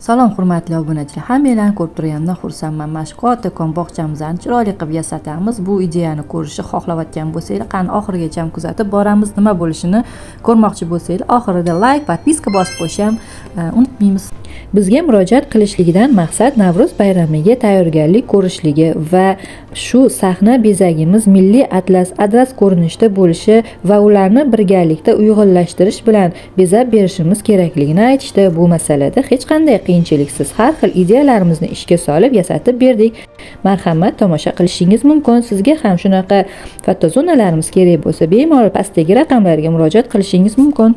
Salom, hurmatli obunachilar. Hammanglarni ko'rib turganimdan xursandman. Mana shu kattakon bog'chamizni chiroyli qilib yasatamiz. Bu ideyani ko'rishni xohlayotgan bo'lsanglar, qani oxirigacha ham kuzatib boramiz. Nima bo'lishini ko'rmoqchi bo'lsanglar, oxirida like, подписка bosib qo'yishni ham unutmaymiz. Bizga murojaat qilishligidan maqsad Navro'z bayramiga tayyorgarlik ko'rishligi va shu sahna bezagimiz milliy atlas, adras ko'rinishda bo'lishi va ularni birgalikda uyg'unlashtirish bilan bezab berishimiz kerakligini aytishdi. Bu masalada hech qanday qiyinchiliksiz har xil ideyalarimizni ishga solib yasatib berdik. Marhamat, tomosha qilishingiz mumkin. Sizga ham shunaqa fotozonalarimiz kerak bo'lsa, bemalol pastdagi raqamlarga murojaat qilishingiz mumkin.